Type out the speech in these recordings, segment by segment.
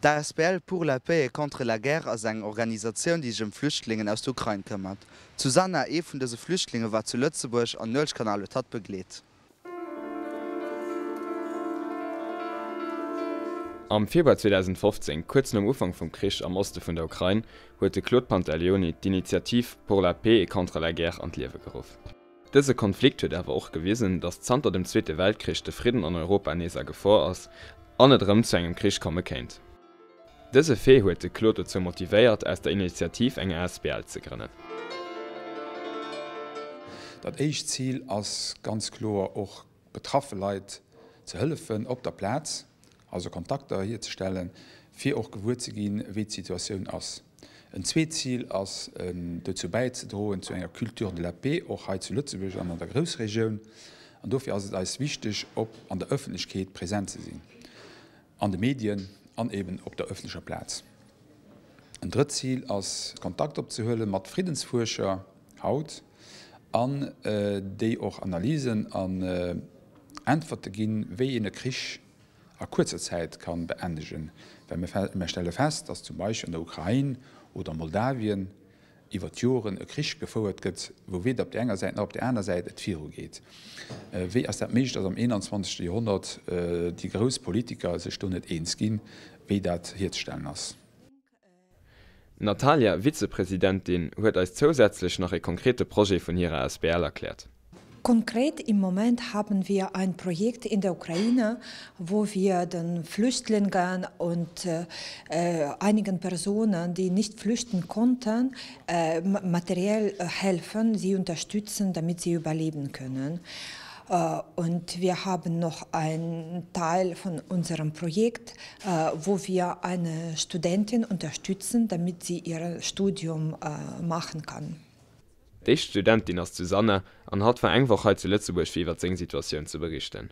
D'asbl Pour la paix et contre la guerre ass eng Organisatioun, déi sech ëm Flüchtlingen aus der Ukrain këmmert. D'Susanna, ee vun dëse Flüchtlinge, war zu Lëtzebuerg an Nuelchkanal huet hatt begleet. Am Februar 2015, kuerz nom Ufank vum Krich am Oste vun der Ukrain, huet de Claude Pantaleoni d'Initiativ Pour la paix et contre la guerre an d'Liewe geruff. Dëse Konflikt huet awer och gewisen, datt zanter dem Zweete Weltkrich de Fridden an Europa nees a Gefor ass an et erëm zu engem Krich komme kéint. Dëse Fait huet de Claude dozou motivéiert, aus der Initiativ eng asbl ze grënnen. Dat éischt Zil ass ganz kloer och betraffe Leit ze hëllefen op der Plaz, also Kontakter hierzestellen, fir och gewuer ze ginn, wéi d'Situatioun ass. En zweet Zil ass, dozou bäizedroen zu enger Culture de la paix, och hei zu Lëtzebuerg an an der Groussregioun. An dofir ass et eis wichteg, op an der Ëffentlechkeet present ze sinn, an de Medien an eben op der ëffentlecher Plaz. En drëtt Zil ass, Kontakt opzehuele mat Friddensfuerscher haut an déi och Analysen an Äntwerte ginn, wéi een e Krich a kuerzer Zäit ka beendegen. Well mir stelle fest, datt zum Beispill an der Ukrain oder a Moldawien iwwer d'Joren e Krich gefouert gëtt, wou weder op där enger Säit nach op där aner Säit et virugeet. Wéi ass dat méiglech, datt am 21. Joerhonnert déi grouss Politiker sech do net eens ginn, wéi dat hierzestellen ass? D'Natalia, Vizepresidentin, huet eis zousätzlech nach e konkrete Projet vun hirer Asbl erkläert. Konkret im Moment haben wir ein Projekt in der Ukraine, wo wir den Flüchtlingen und äh, einigen Personen, die nicht flüchten konnten, äh, materiell helfen, sie unterstützen, damit sie überleben können. Äh, und wir haben noch einen Teil von unserem Projekt, äh, wo wir eine Studentin unterstützen, damit sie ihr Studium äh, machen kann. D'éischt Studentin ass d'Susanna an hatt war eng Woch hei zu Lëtzebuerg fir iwwert seng Situatioun ze berichten.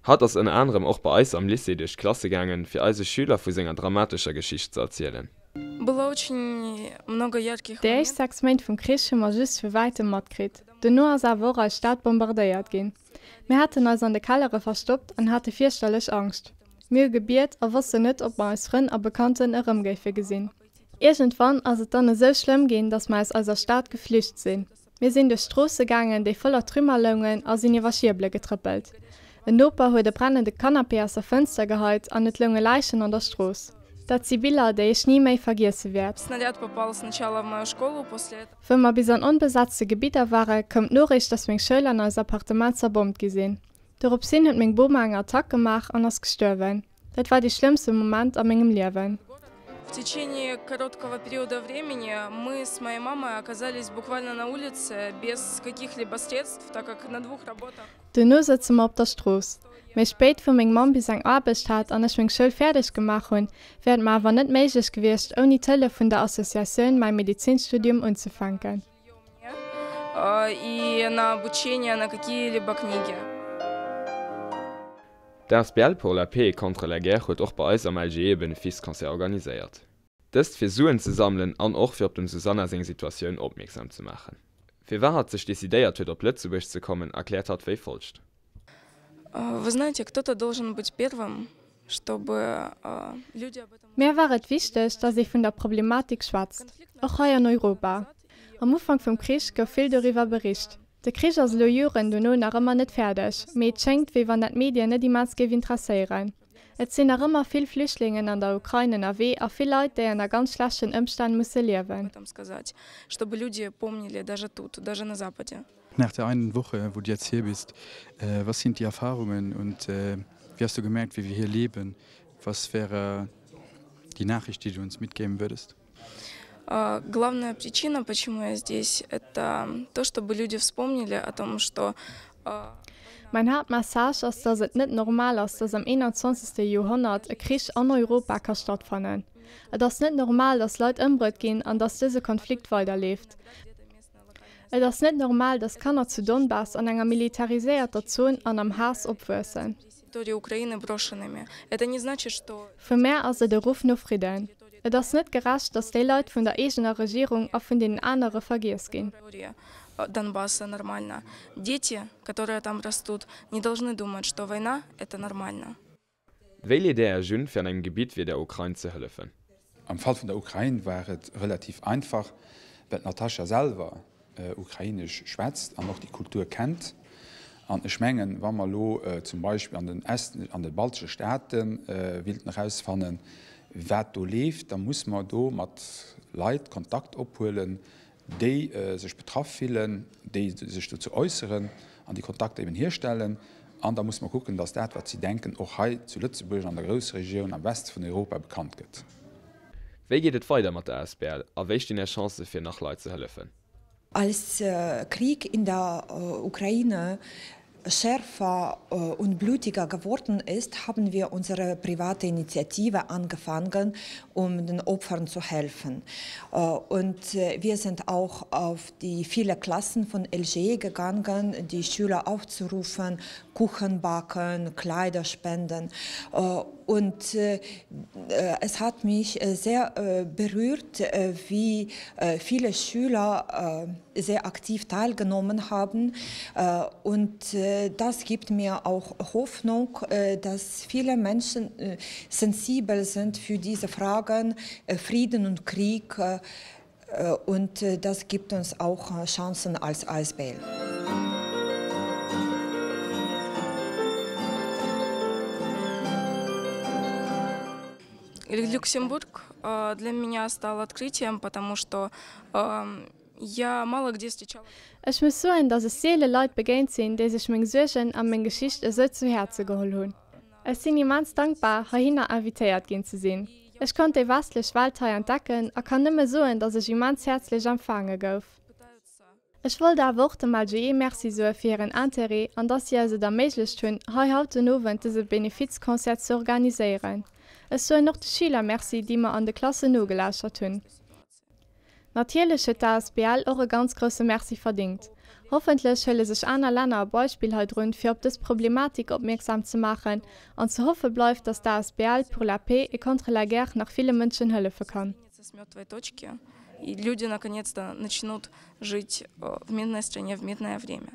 Hatt ass ënner anerem och bei eis am Lycée duerch d'Klasse gaangen, fir eise Schüler vu senger dramatescher Geschicht ze erzielen. Déi éischt 6 Méint vum Krich hu mer just vu wäitem matkritt. Dono ass awer och eis Stad bombardéiert ginn. Mir haten eis an de Kellere verstoppt an hate fierchterlech Angscht. Mir hu gebiet a wossten net, ob mer eis Frënn a Bekannten erëm géife gesinn. Iergendwann ass et dann esou schlëmm ginn, datt mer aus eiser Stad geflücht sinn. Mir sinn duerch Stroosse gaangen, déi voller Trümmer loungen a sinn iwwer Schierbele getrëppelt. En Noper huet e brennende Canapé aus der Fënster geheit an et lounge Läichen an der Strooss. Dat si Biller, déi ech ni méi vergiesse wäert. Wou mer bis an onbesetzte Gebidder ware, koum d'Noriicht, dass meng Schoul an eist Appartement zerbommt gi sinn. Doropshin huet meng Boma eng Attack gemaach an ass gestuerwen. Dat war dee schlëmmste Moment a mengem Liewen. В течение короткого периода времени мы с моей мамой оказались буквально на улице без каких-либо средств, так как на двух работах. Duerno sëtze mer op der Strooss. Méi spéit, wou meng Mamm bis eng Aarbecht hat an ech meng Schoul fäerdeg gemaach hunn, wär et mer awer net méiglech gewiescht, ouni d'Hëllef vun der Associatioun mäi Medezinstudium unzefänken. И на обучение, на какие-либо книги. D'Asbl Pour la paix et contre la guerre huet och bei eis am LGE e Benefice-Concert organiséiert. Dëst fir Suen ze sammelen an och fir op dem Susanna seng Situatioun opmierksam ze maachen. Firwat hatt sech decidéiert huet op Lëtzebuerg ze kommen, erkläert hatt wéi folgt. Вы знаете, кто-то должен быть первым, чтобы люди об этом. Mär war et wichteg, datt ee vun der Problematik schwätzt, och hei an Europa. Am Ufank vum Krich gouf vill doriwwer bericht. De Krich ass elo Joren dono nach ëmmer net fäerdeg, mee et schéngt, wéi wann dat d'Medien net immens géif interesséieren. Et sinn nach ëmmer vill Flüchtlingen an der Ukrain ënnerwee a vill Leit, déi ënner ganz schlechten Ëmstänn musse liewen. Nach der einen Woche, wo du jetzt hier bist, was sind die Erfahrungen und wie hast du gemerkt, wie wir hier leben? Was wäre die Nachricht, die du uns mitgeben würdest? Главная причина, почему я здесь, это то, чтобы люди вспомнили о том, что Mäin Haaptmessage ass, datt et net normal ass, datt am 21. Joerhonnert e Krich an Europa ka stattfannen. Et ass net normal, datt Leit ëmbruet ginn an datt dëse Konflikt weiderleeft. Et ass net normal, datt Kanner zu Donbass an enger militariséierter Zon an am Haass opwuessen. Vu mär ass et e Ruff no Fridden. Et ass net gerecht, datt déi Leit vun der eegener Regierung a vun deenen anere vergiess ginn. Wéi leet Där Iech un, fir an engem Gebitt wéi der Ukrain ze hëllefen? Am Fall vun der Ukrain war et relativ einfach, well d'Natascha selwer Ukrainesch schwätzt an och déi Kultur kennt. An ech mengen, wa mer elo zum Beispill an den Est, an de baltesche Staate willten erausfannen, wat do leeft, da muss mer do mat Leit Kontakt ophuelen, déi sech betraff fillen, déi sech dozou äusseren an déi Kontakter eben hierstellen. An da muss mer kucken, dass dat, wat si denken, och hei zu Lëtzebuerg, an der Groussregioun, am Weste vun Europa bekannt gëtt. Wéi geet et weider mat der Asbl a wéi stinn Är Chancë fir nach Leit ze hëllefen? Als Krieg in der Ukraine schärfer und blutiger geworden ist, haben wir unsere private Initiative angefangen, um den Opfern zu helfen. Und wir sind auch auf die viele Klassen von LGE gegangen, die Schüler aufzurufen, Kuchen backen, Kleider spenden. Und es hat mich sehr berührt, wie viele Schüler sehr aktiv teilgenommen haben. Und das gibt mir auch Hoffnung, dass viele Menschen sensibel sind für diese Fragen Frieden und Krieg. Und das gibt uns auch Chancen als Eisbär. Люксембург для меня стал открытием, потому что я мало где встречала. Ech muss soen, dass ech seele Leit begéint sinn, déi sech meng Suergen a meng Geschicht esou zu Häerze geholl hunn. Ech sinn immens dankbar, heihinner invitéiert ginn ze sinn. Ech konnt déi westlech Welt hei entdecken a kann nëmme soen, dass ech immens häerzlech empfaange gouf. Ech wollt awer och dem LGE Merci soe fir hiren Interêt an dass si eis et erméiglecht hunn, hei haut den Owend dëse Benefizconcert ze organiséieren. Ech soen och de Schüler Merci, déi mer an de Klassen nogelauschert hunn. Natierlech huet d'ASBL och e ganz grousse Merci verdingt. Hoffentlech huele sech aner Länner e Beispill heidrun, fir op dës Problematik opmierksam ze maachen, an ze hoffe bleift, datt d'ASBL Pour la paix et contre la guerre nach ville Mënschen hëllefe kann. И люди наконец-то начнут жить в мирной стране в мирное время.